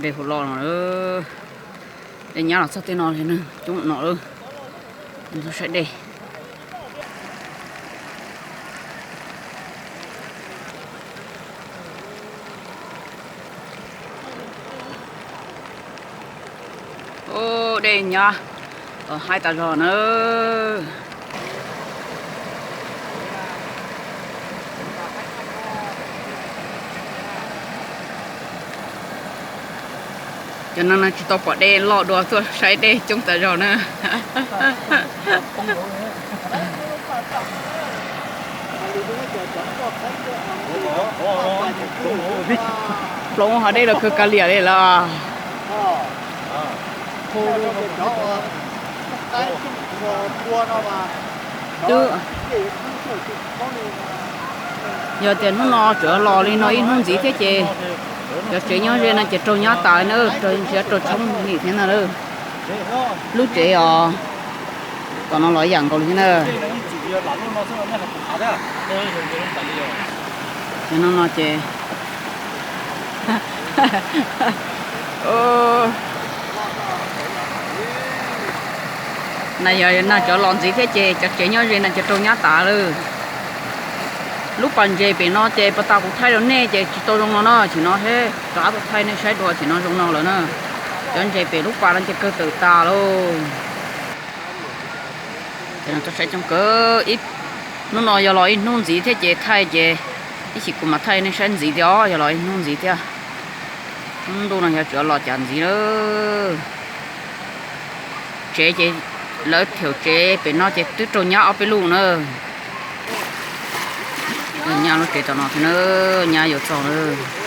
Dej hu loj no, dej nyab los txog tej no li na, coob no lawm. Saib dej. Dej nyab los haib tas zog na. Cov no tsis tau pom dej loj dua tuaj saib dej coob tas zog na. Ploov hav dej los kawg kav liam li lawm. Twb yog tias hnub no tseem los li no ib hnub ntxiv thiab ces cov tsev nyob ze no ces raug nyab tas na, nrhiav raug tshoob nim thiab na. Lub tsev os, tom no los yam nkaus li thiab na. Ces no no ces na yog na cov los ntxiv thiab ces cov tsev nyob ze na ces raug nyab tas lawm. Lub pas ntses pem no ces pas tas kuv thaij rau nej ces tsis tau zoo no na, chim no thiab rov qab tuaj thaij nej saib dua, chim no zoo no lawm na. Cov ntses pem lub pas no ces kawg tawm tas lauj. Ces no tuaj saib coob kawg, hnub no yog los ib hnub ntxiv thiab ces thaij ces ib chim kuv mam thaij nej saib ntxiv thiab os, yog los ib hnub ntxiv thiab. Hnub ntuj no yog tseem los cas ntxiv lawm. Tsev ces lawv thaum tsev pem no ces twb raug nyab ob peb lub na. Nyab lub tsev tom no thiab na, nyab yuav txog lawm.